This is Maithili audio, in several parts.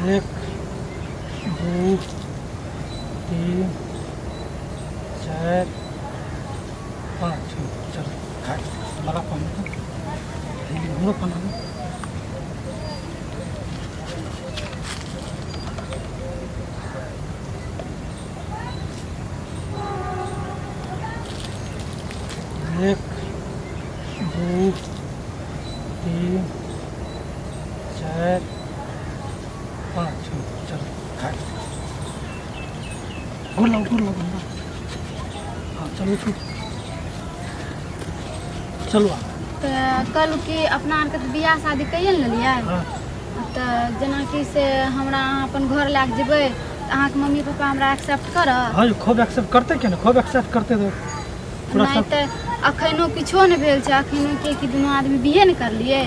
एक, दू, तीन, चारि, पाँच। चल खा, बड़ा पानी हमरो पानी। एक, दू, तीन, चारि, पाँच। चल खा, गोर लागू, गोर लागू। हाँ, चलू चलू चलू आब। तऽ कहलहुँ कि अपना आरके तऽ बियाह शादी कैये ने लेलियै। हाँ। तऽ जेनाकि से हमरा अहाँ अपन घर लए कऽ जेबै तऽ अहाँके मम्मी पापा हमरा एक्सेप्ट करत? हाँ, खूब एक्सेप्ट करते के ना, खूब एक्सेप्ट करते तो पूरा नहि सब। तऽ अखनो किछो नहि भेल छै, अखनो के कि दुनू आदमी बिहे नहि करलियै।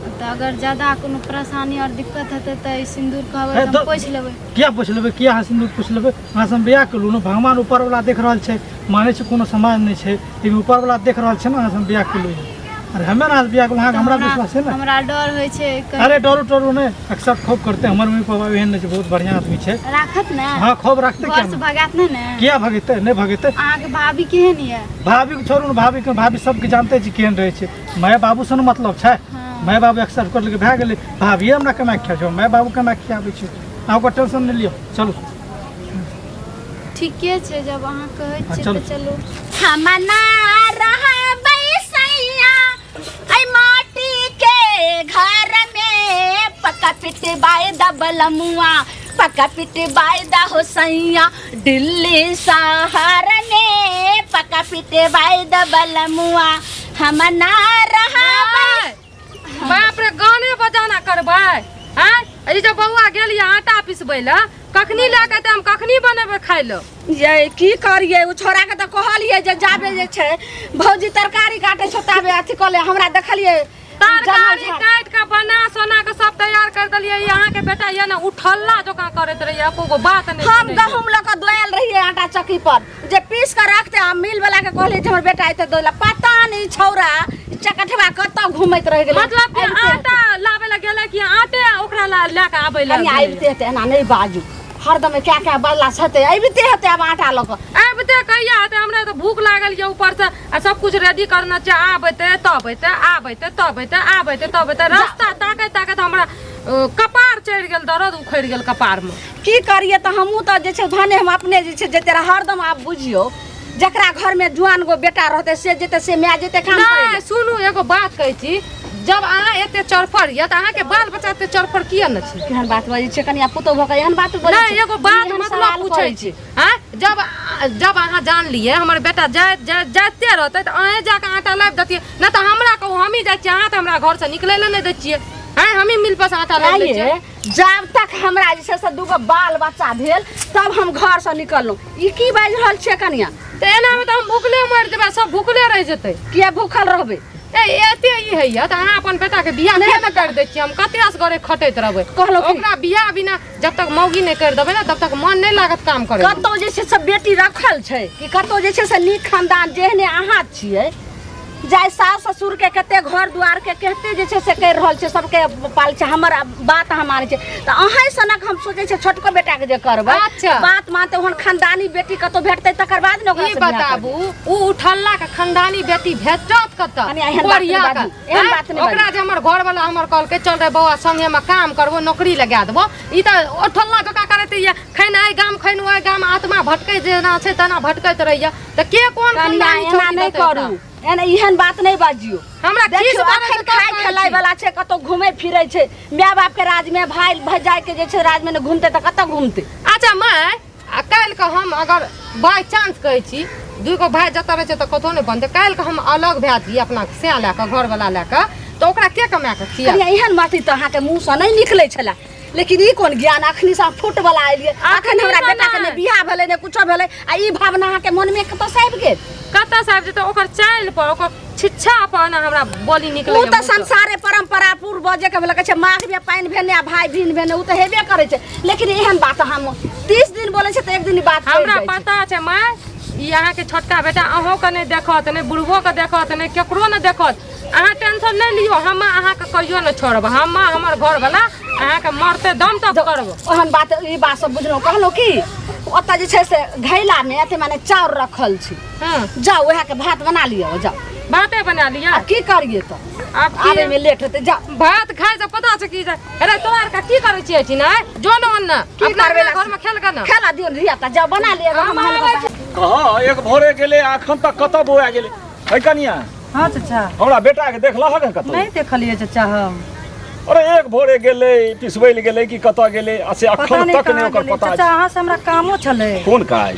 तऽ अगर ज्यादा कोनो परेशानी आओर दिक्कत हेतै तऽ ई सिन्दूर कहबै हे, तऽ हम पोछि लेबै। किया पोछि लेबै? किया अहाँ सिन्दूर पोछि लेबै? अहाँ से हम बियाह केलहुँ ने, भगवान ऊपरवला देख रहल छै। मानै छै कोनो समाज नहि छै, लेकिन ऊपरवला देख रहल छै ने। अहाँ से हम बियाह केलहुँ। अरे हमे ने अहाँ से बियाह केलहुँ, अहाँके तऽ हमरा विश्वास छै ने। हमरा डर होइ छै कहीं। अरे डरू टरू नहि, एक्सेप्ट खूब करते। हमर मम्मी पापा एहन नहि छै, बहुत बढ़िआँ आदमी छै। राखत ने? हाँ, खूब राखते। घर किया से नहि? भगात नहि ने? किया भगेतै? नहि भगेतै। अहाँके भाभी केहन यऽ? भाभीके छोड़ू ने, भाभीके, भाभी सबके जानते छी केहन रहै छै। माय बाबूसँ ने मतलब छै। माय बाबू एक्सेप्ट कर लेलकै, भए गेलै। भाभिए हमरा केना खिया छै, माय बाबू केना खियाबै छै। अहाँ ओकर टेंशन नहि लिअ, चलू। ठीके छै, जब अहाँ कहै हाँ, छियै चलू। तऽ चलू। हम ना रहबै सैया ऐ माटी के घर में, पक्का पिटवाए द बलमुआ, पक्का पिटवाए द हो सैया दिल्ली शहर में, पक्का पिटवाए द बलमुआ, हम ना रहबै। बाप रे, गाने बजाना करबै? आँय, ई जे बौआ गेल यऽ आटा पिसबै लए, कखनी लए कऽ एतै? हम कखनी बनेबै खाइ लए? ये की करिए, ओ छोड़ा के तऽ कहलिए जे जाबे जे छै भौजी तरकारी काटे छौ ताबे अथी कऽ ले। हमरा देखलिए तरकारी काटि कऽ बना सोना कऽ सब तैयार कर देलियै। ई अहाँके बेटा यऽ ने, उठल्ला जकाँ करैत रहैया, एको गो बात नहि हम सुनैया। गहूम लऽ कऽ दोयल रहिए आटा चक्की पर जे पीस कऽ रखते, आ मिल वाला के कहलिए जे हमर बेटा एते दोला। पता नहीं छौड़ा चकठवा कतऽ घूमैत रहि गेलै। मतलब कि आबिते आटा लाबै लए गेलै कि आटे ओकरा लए कऽ आबै लए कनि गेलै? आबिते हेतै, एना नहि बाजू। हरदम क्या क्या बदला छतै। अबिते हेतै आब आटा लऽ कऽ। आबिते कहिया हेतै? हमरा तऽ भूख लागल यऽ ऊपरसँ, आ सब कुछ रेडी करना छै। आब एतै तब एतै, आब एतै तब एतै, आब एतै तब एतै। रास्ता ताकैत ताकैत हमरा कपार चढ़ि गेल, दर्द उखड़ि गेल कपारमे। की करिए तऽ हमहूँ तऽ जे छै भने हम अपने जे छै जते हरदम। आब बुझियौ, जकरा घरमे जुआन गो बेटा रहतै से जेतै, से माय जेतै काम करै नहि लए। सुनू, एगो बात कहै छी, जब अहाँ एते चरफर यऽ तऽ अहाँके बाल बच्चा एते चरफर किया ने छै? केहन बात बजै छै कनिया, पुतोह भऽ कऽ एहन बात बजै नहि छै? एगो बात एहन मतलब सवाल पूछै करै छी। आँय, जब जब अहाँ जान लिए हमर बेटा जाइत जाइत जाइते रहतै तऽ अहेँ जाकऽ आटा लाबि दैतियै, नहि तऽ हमरा कहू, हमही जाइ छियै। अहाँ तऽ हमरा घरसँ निकलै लए नहि दै छियै। आँय, हमही मिल पर से आटा लाबि दै छियै। आइये, जब तक हमरा जे छै से दूगो बाल बच्चा भेल तब हम घरसँ निकललहुँ। ई की बाजि रहल छियै कनिया? तऽ एनामे तऽ हम भुखले मरि जेबै, सब भुखले रहि जेतै। किया भूखल रहबै? ए, एते ई होइया तऽ अहाँ अपन बेटाके बियाह किया नहि करि दै छियै? हम कते असगरे खटैत रहबै? कहलहुँ की? ओकरा बियाह बिना जब तक मौगी नहि करि देबै ने, तब तक मन नहि लागत काम करे। कतौ जे छै से बेटी रखल छै कि कतौ जे छै से नीक खानदान जेहने अहाँ छियै, जाय सास ससुर के कते घर दुआर के कते जे छै से करि रहल छै, सबके पाल छै, हमर बात अहाँ मानै छै, तऽ अहें सनक हम सोचै छियै छोटको बेटाके जे करबै। अच्छा। बात मानतै ओहन खानदानी बेटी कतौ भेटतै तकर बाद ने ओकरा ई से बियाह करबै। बताबू, उ उठल्ला के खानदानी बेटी भेटत कतऽ? कनि एहन बात नहि कोरिया बाजू, के। एहन आँय? बात नहि बाजू। ओकरा जे हमर घरवाला हमर कहलकै, चल रे बौआ, संगे में काम करबो, नौकरी लगा देबो, ई तऽ उठल्ला जकाँ करैत ये। खैन आइ गाम, खैन ओहि गाम, आत्मा भटकै जेना छै तेना भटकैत रहैया। तऽ के कोन कनिया खानदानी एना छोड़ी नहि देतै करू, ओकरा? एना एहन बात नहि बाजियौ। हमरा खीस देखियौ बरै अखन छै तब खाय कहै खेलाय छी। वाला छै, कतौ घूमै फिरै छै। माय बाप के राज में, भाय भजाय के जे छै राज में ने घूमते तऽ कतऽ घूमते? अच्छा माय, आ काल्हि के हम अगर बाय चांस कहै छी, दुइ गो भाय जतऽ रहै छै तऽ कतहु नहि बनतै, काल्हि के हम अलग भए जइयै अपना सैं लए कऽ, घरवला लए कऽ, तऽ ओकरा के कमा कऽ खिया? कनिया, एहन बात तऽ अहाँके मुँह सँ नहि निकलै छलै, लेकिन ई कोन ज्ञान? अखनी से फुट वाला एलियै, अखन हमरा से बेटा के ने नहि। बियाह भेलै ने कुछो भेलै, आ ई भावना अहाँके मन में कतऽ से आबि गेल? कतऽ से आबि जेतै? ओकर चालि पर, ओकर छिच्छा पर ने हमरा बोली निकलै। ओ तऽ संसारे परंपरा पूर्वजे के भेलै, कहै छै माघ में पानि भेने आ भाय भिन भेने, ओ तऽ हेबे करै छै। लेकिन एहन बात हम 30 दिन बोलै छै तऽ एक दिन ई बात कहि हमरा जाइ छै। पता छै माय, ई अहाँके छोटका बेटा अहूँके नहि देखत, नहि बुढ़बोके देखत, नहि केकरो नहि देखत। अहाँ टेंशन नहि लियौ, हम अहाँके कहियो नहि छोड़ब। हम हमर घरवला अहाँके मरते दम तक करब। ओहन बात ई बात सब बुझलहुँ। कहलहुँ कि ओतऽ जे छै से घैलामे अथी माने चाउर रखल छै। हँ। जाउ उएह के भात बना लिअ, जाउ भाते बना लिअ। आब की करियै तऽ? आब की आबैमे लेट हेतै, जाउ। भात खाइ से पता छै की छै? अरे तोरा आरके की करै छियै एहिठिना? जो न ओन्ने की अपना करबै? अपना घरमे खेल के न खेला दियौ ने धिया पुता, जाउ बना लिअ। हम आबै छी। कहाँ एक भोरे गेलै, अखन तक कतऽ बौआ गेलै? है कनिया। हाँ चचा। हमरा बेटा के देखलहक है कतौ? नहीं देखलिए चचा हम। अरे एक भोरे गेलै, पिसबै लए गेलै कि कतऽ गेलै, आ से पता अखन नहीं तक नहि कहाँ ओकर गेलै। पता चचा छै। अहाँ से हमरा कामो छलै। कोन काज?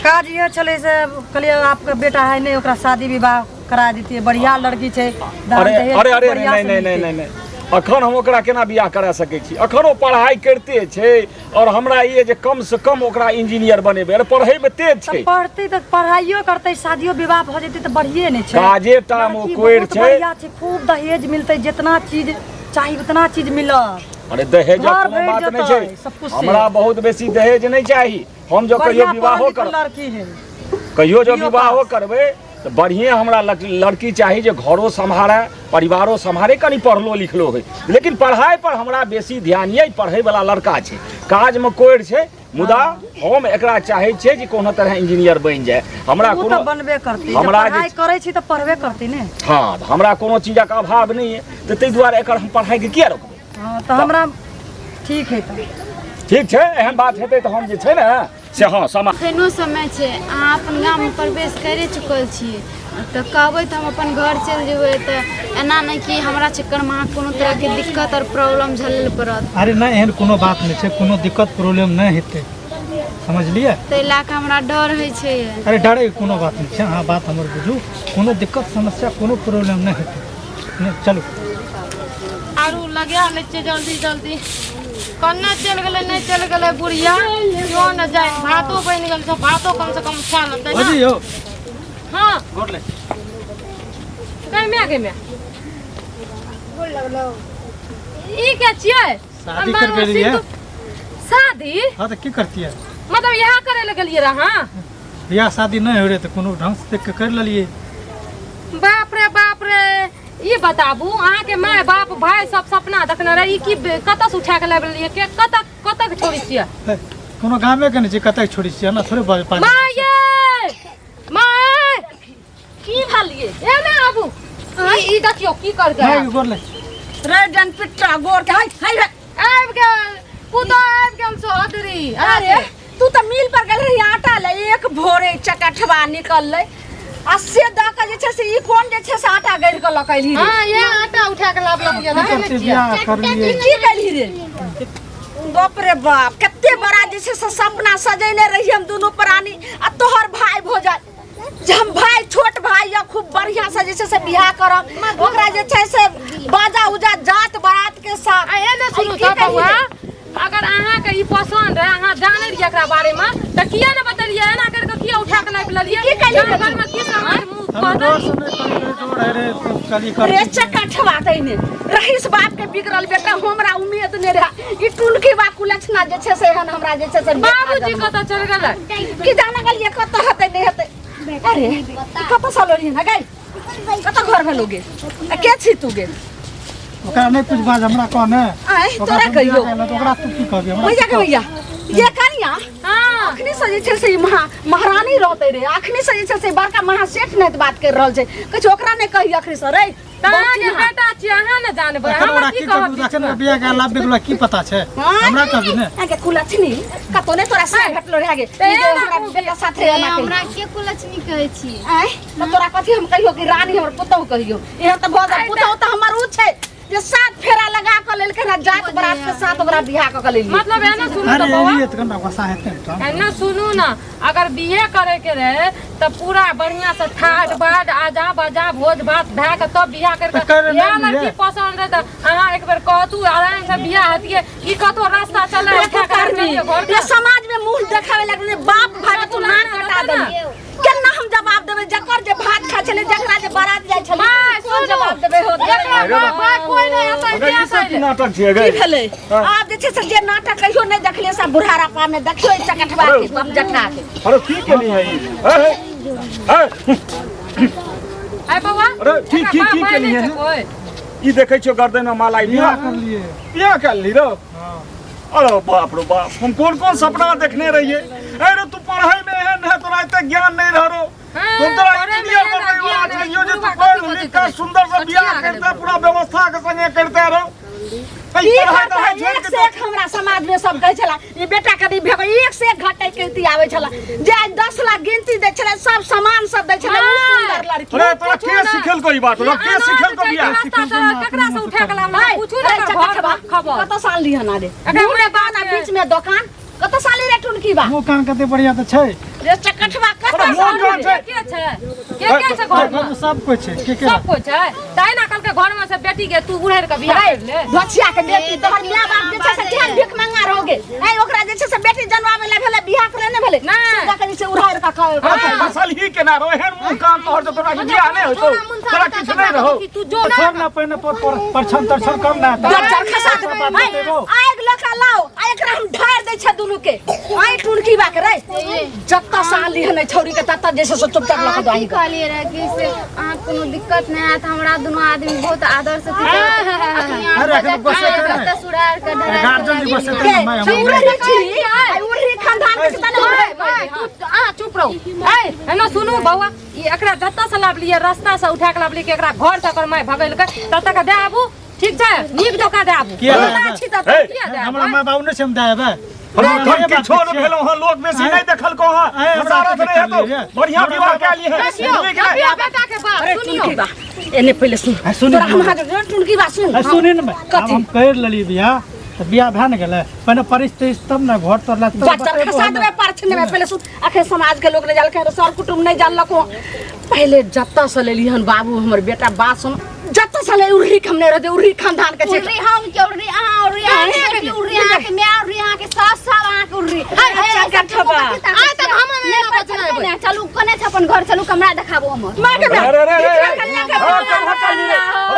काज इहे छलै से कहलिए आपके बेटा है नहीं, ओकरा शादी विवाह करा देतियै, बढ़िया लड़की छै, दान अरे दहेज अरे अरे बढ़िया नहीं से नहीं नहीं मिलतै। नहीं नहीं, अखन हम ओकरा केना बियाह करा सकै छी? अखन ओ पढ़ाई करिते छै और हमरा ई जे कम से कम ओकरा इंजीनियर बनेबै। अरे पढ़ैमे तेज तऽ छै। पढ़तै तऽ पढ़ाइयो करतै, शादियो विवाह भऽ जेतै तऽ बढ़िए ने छै। काजे टा मे ओ लड़की कोरि बहुत छै। बढ़िया छै, खूब दहेज मिलतै, जितना चीज चाही उतना चीज मिलत। अरे दहेजक घर कोनो भरि बात नहि जेतै, छै, सब कुछ से। हमरा बहुत बेसी दहेज नहि चाही। हम जो कहियो बढ़िया विवाहो पढ़ल लिखल करब, लड़की है, कहियो जो बीओ विवाहो पास। करबै तऽ बढ़िए हमरा लड़की चाही जे घरो सम्हारे, परिवारो सम्हारे, कनि पढ़लो लिखलो होइ। लेकिन पढ़ाइ पर हमरा बेसी ध्यान यऽ। पढ़ैवला लड़का छै, काजमे कोरि छै, मुदा हम एकरा चाहै छियै जे कोनो तरह इंजीनियर बनि जाय। हमरा ओ कोनो तऽ बनबे करतै, जब हमरा जे पढ़ाइ करै छी तऽ पढ़बे करतै ने। हँ, तऽ हमरा कोनो चीजक अभाव नहि यऽ, तऽ ताहि दुआरे एकर हम पढ़ाइके किया रोकबै? हँ तऽ हमरा ठीक है तऽ ठीक छै, एहन बात हेतै तऽ हम जे छै ने से हँ समा एखनो समय छै, अहाँ अपन गाममे प्रवेश करि चुकल छी तऽ कहबै तऽ हम अपन घर चलि जेबै। तऽ एना नहि कि हमरा चक्करमे अहाँ कोनो तरहके दिक्कत आओर प्रॉब्लम झेलै लए पड़त। अरे नहि, एहन कोनो बात नहि छै, कोनो दिक्कत प्रॉब्लम नहि हेतै, समझलियै? ताहि लए कऽ हमरा डर होइ छै। अरे डरैके कोनो बात नहि छै, अहाँ बात हमर बुझू, कोनो दिक्कत समस्या कोनो प्रॉब्लम नहि हेतै। नहि चलू। आरू लगा लै छियै जल्दी जल्दी। कन्ने चलि गेलै, नहि चलि गेलै बुढ़िया क्यो ने जाय। भातो बनि गेल छै, भातो कम से कम खा लेतै ने। भौजी यौ। हँ। गोर लै। गै माय, गै माय, ई के छियै? शादी करके लिए। शादी? हाँ तऽ की करतियै? मतलब इएह करै लए गेलियै रह? बियाह शादी नहि होइ रहै तऽ कोनो ढंग से देख के करि लेलियै। बाप रे बाप रे, ई बताबू अहाँके माय बाप भाय सब सपना देखने रहे, ई की कतऽ से उठा के लाबि लेलियै? के कतऽ कतऽ के छोड़ी छियै? हे, कोनो गामे के नहि छै, कतऽ के छोड़ी छियै? एना थोड़े बाज पानि। माय ये माय, की भेलियै? एना आबू, ई देखियौ की करकै। माय गोर ले। रे डन पिट्टा गोर के, हाय हाय हाय। आबि गेल पुतोह, आबि गेल सोहदरी। अरे तू तऽ मिल पर गेल रही आटा ले, एक भोरे चकठवा निकललै आ से दऽ के जे छै से ई कोन जे छै से आटा गड़ि कऽ लऽ के एलही रे? हाँ, ये आटा उठा के लाबलक ये, की देखै करतै नहि छियै? बियाह करलियै। ई की केलही रे? बाप रे बाप, कते बड़ा जे छै से सपना सजेने रही हम दुनू प्राणी आ तोहर भाय भोजन जे हम भाय, छोट भाय या खूब बढ़िया से जे छै से बियाह करब, ओकरा जे छै से बाजा उजा जात बारात के साथ। आ एने सुनू आ ई की तऽ कही बौआ, रे? अगर अहाँके ई पसन्द रहे, अहाँ जानै रहियै एकरा बारे में, तऽ किया ने बतेलियै? एना करि कऽ किया उठा के लाबि लेलियै? की कहलियै? गाम घरमे की समाज मुँह हम कहतै? डर से नहि करी, डर है रे तो कली कर। रे चकठवा तैने रहीस बाप के बिगड़ल बेटा, हमरा उम्मीद नहि रहे ई टुनकी बा कुलक्षणा जे छै से एहन हमरा जे छै से बेटा बाबूजी जन्म। कतऽ चलि गेलै? की जाने गेलियै कतऽ हेतै नहि हेतै। अरे ई कतऽ से लोरी ना गई, कतऽ घर भेलो गे? आ के छी तू गे? ओकरा नहि कुछ बाज, हमरा कह ने। आँय, ओकरा तोरा से कहियो। बियाह केलक, ओकरा तू की कहबी हमरा? भैया के भैया ये कनिया। हाँ। अखनी से जे छै से ई महा महारानी रहते रे, अखनी से जे छै से बड़का महासेठ नहि बात कर रहल छै, कहै छै ओकरा नहि कही अखनी से रे। तऽ अहाँके बेटा छियै, अहाँ ने जानबै, एखन हमरा ओकरा की की कहब? कहबी? एखन बियाह के लाभ बिगला की पता छै? हमरा कहबी ने। आगे कुलक्षणी कतौ नहि तोरा से भेटलो रे आगे ई जे हमरा बेटा साथे एना केलकै। हमरा के कुलक्षणी कहै छी? आँय, तऽ तोरा कथी हम कहियो कि रानी हमर पुतहु कहियो? एहन तऽ भऽ गेल पुतहु तऽ हमर उ छै जे सात फेरा लगा कऽ लेलकै ना, जात बरात के साथ ओकरा बियाह कऽ के लेलियै। मतलब एना सुनू अरे तऽ बौआ, एलियै तऽ कनिटा गुस्सा हेतै ने तऽ। एना सुनू ने, अगर बिहे करे के रहे तऽ पूरा बढ़िया से ठाट बाट आजा बाजा भोज भात भए के तब बियाह कर तऽ करे के। इएह नहि लड़की बियाह। पसंद रहे तऽ अहाँ एक बेर कहतू, आराम से बियाह हतिए। ई कतो रास्ता चले रे उठा के करबी चलिए घर रे के। समाज में मुंह देखावे लगले, बाप भाई के तू नाक कटा देली। केना हम जवाब देबै? जकर जे भात खाइ छलै, जकरा जे बारात जाइ छलै, माय, कोन सुनू। जवाब देबै हो? एकरा बाप भाई कोई नहीं हतै अगर बियाह ई सब की करै। नाटक छियै की गै? भेलै? हाँ। आब जे छै से जे नाटक कहियो नहि देखलियै सब बुढ़ारापा मे देखियौ ई चकठवा के बाप जठा के। अरे की केली है ई? हे, हे, हे। आइ बौआ अरे की की की के केलिए है कोई ई देखै छियो गर्दन में माला ई बियाह बियाह कर लिए। बियाह कर ली रो। अरे बाप रो बाप, हम कौन कौन सपना देखने रहिए। अरे तू पढ़ाई में एहन है, तोरा एते ज्ञान नहीं रह रो। हाँ, हम तोरा पढ़े में इंजीनियर एहन बनबै वाला ज्ञान है, चाहियो जे तू बुढ़बा पढ़ कथी लिख के बजैत सुंदर से रहै? बियाह कथी करते, पूरा व्यवस्था के संगे करते रहो। की पढ़ाई करतै? तढ़ाई छोड़ि एक के से एक हमरा समाज में सब कहै छला ई बेटा करी भेगो, एक से एक घटै कीर्ति आबै छला जे आइ 10 लाख गिनती दै छलै, सब सामान सब दै छलै, उ सुंदर लड़की। अरे तोरा के सिखेलको ई बात? तोरा के सिखेलको बियाह? रास्ता से केकरा से उठा के लावल? पूछू ने अरे घर चकठबा, खबर। कतऽ साल लिहन रे? एकरा मुँह माय कान आ बाप के। बीच में दोकान कतऽ साली रे टुनकी बा? मुँह कान कते बढ़िया तऽ छै। रे चकठबा कतऽ अरे मुँह साली कान रे? छै। के छै? के के छै घर में? घर में सब कोइ छै। के के सब कोइ छै। ताहि ना कहलकै घर में से बेटी के तू उड़ेर के बियाह अरे कर ले। धोछिया के बेटी तोहर माय बाप जे छै से केहन भीख मंगा रहोगे? ऐ ओकरा जे छै से बेटी जनवावे ला भेलै, बियाह करे नै भेलै। नहि। सीधा के जे छै उड़ारि के खाओ। फसल ही केना रहो, एहन मुँह कान तोहर जे तोरा के बियाह नहि होतो, तोरा किछु नहि रहो। तू जो छोड़ ना पहिने पर पर परछन तरछन कम ना हेतै। जब खसा सब देबै। बात ऐ, बतेबो। आगि लऽ कऽ लाओ, आ एकरा हम ढारि दै छै दुनू के। ऐ टुनकी बा के रे, जत्ता साल लिहन ऐ छौरी के तत्ता जे छै से चुपचाप लऽ कऽ अहाँ दही की कहलियै रहए कि से अहाँ कोनो दिक्कत नहि हैत, हमरा दुनू आदमी बहुत आदर से अरे एखन गुस्से कर नहि। सुधार के धरा गार्जियन जी गुस्से के कर मैं हम उड़ही छी, आ उड़ही खानदान के तने माय, माय, तू अहाँ चुप रहू। ऐ एना सुनू बौआ, ई एकरा जतऽ से लाबलियै, रास्ता से उठा के लाबलियै कि एकरा घर से ओकर माय भगेलकै, ततऽ के दए आबू, ठीक छै? नीक जकाँ दए आबू। किया दए ना आबै? छी तऽ हे, किया दए हमरा आबू? माय बाबू नहि छै, हम दए आबै? हम हमरा एखन माय बाप किछो नहि छियै। भेलहुँ हँ, लोक बेसी नहि देखलको हँ। आँय, हमरा हसारत कथी नहि हेतौ। करलियै रे? बढ़िआँ हमरा विवाह बाप- कए लिहे। देखियौ, बुझलियै कि नहि? देखियौ बेटा के बाप, अरे सुनियौ। टुनकी बा, एने पहिले सुन। आ, सुनी तोरा हम ने। हाथ टुनकी बा सुन। आ, सुनी ने मैं। आब कथी? हम करि लेलियै बियाह तऽ बियाह भए ने गेलै, पहिने परिस्थिति तब ने घर तोड़ला तब बच्चा बतेबो खसा हमे। देबै पार छने पहिले सुन। अखन समाज के लोग नहीं जानलकै, सर कुटुम्ब नहीं जानलको। पहिले जत्ता से लेली हन बाबू हमर बेटा, बात सुन, जत्ता से ले उर्री हम नहीं रहते, उर्री खानदान के छै। उर्री हम के उर्री अहाँ, उर्री अहाँ के बेटी, उर्री अहाँ के माय, उर्री अहाँ के सास, सब अहाँ के उर्री। अच्छा, कठबा। आइ तक हम नहि बचना एबै। चलू कने छै अपन घर, चलू कमरा देखाबू हमर। माय के अरे, अरे, अरे, अरे। कन्या के हाँ, कहाँ चलली रे?